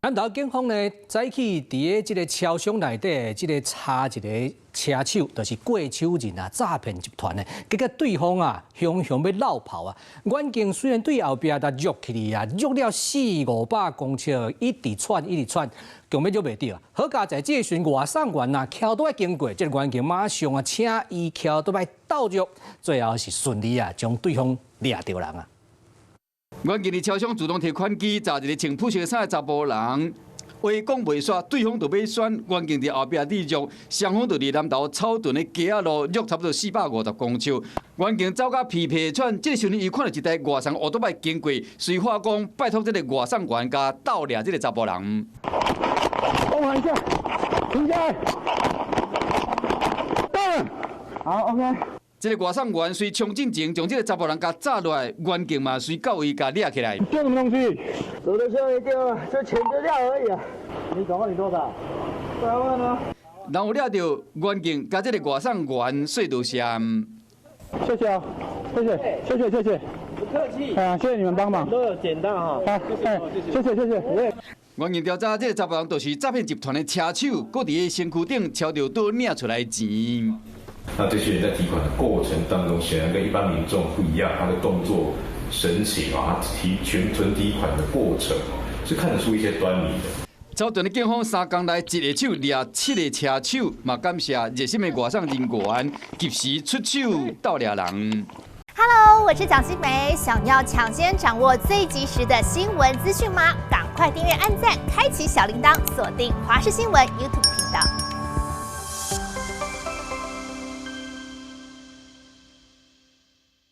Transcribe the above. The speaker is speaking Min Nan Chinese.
南投警方呢，早起佇咧這个超商內底，這个查一个車手，就是過手人啊，詐騙集團的，結果對方啊，雄雄欲落跑啊，員警雖然對後壁共虐起去啊，虐了四五百公尺，一直竄一直竄，強欲捉袂著。好佳哉這个時陣外送員啊，騎倒經過，這个員警馬上啊，請伊騎倒來鬥虐，最後是順利啊，將對方掠著人啊。員警佇超商自動提款機，詐一个穿普色衫的查埔人，話講袂煞，對方就欲竄，員警佇後壁咧虐，雙方就佇南投草屯的街仔路虐差不多450公尺，員警走甲疲疲喘，這个時陣伊看著一台外送歐多擺經過，隨話講拜託這个外送員共鬥掠這个查埔人。幫忙一下，停下來，到了，好，OK。這个外送員隨衝進前，將這个查埔人共詐落來，員警嘛隨到位共掠起來。丟什麼東西？走的時候一丟，就錢就掉而已啊。你總共你多少？100萬啊。然後掠著員警共這个外送員說多謝。謝謝啊，謝謝，謝謝，謝謝。不客氣。啊，謝謝你們幫忙。都有撿到哈。啊，哎，謝謝，謝謝。員警調查，這个查埔人就是詐騙集團的車手，閣佇咧身軀頂抄著倒領出來的錢。那這些人在提款的過程當中，顯然跟一般民眾不一樣，他的動作、神情啊，他提全存提款的過程，是看得出一些端倪的。草屯的警方三工內一个手掠七个車手，嘛感謝熱心的外送人員及時出手鬥掠人。 Hello，我是蔣新梅，想要搶先掌握最及時的新聞資訊嗎？趕快訂閱、按讚、開啟小鈴鐺，鎖定華視新聞 YouTube。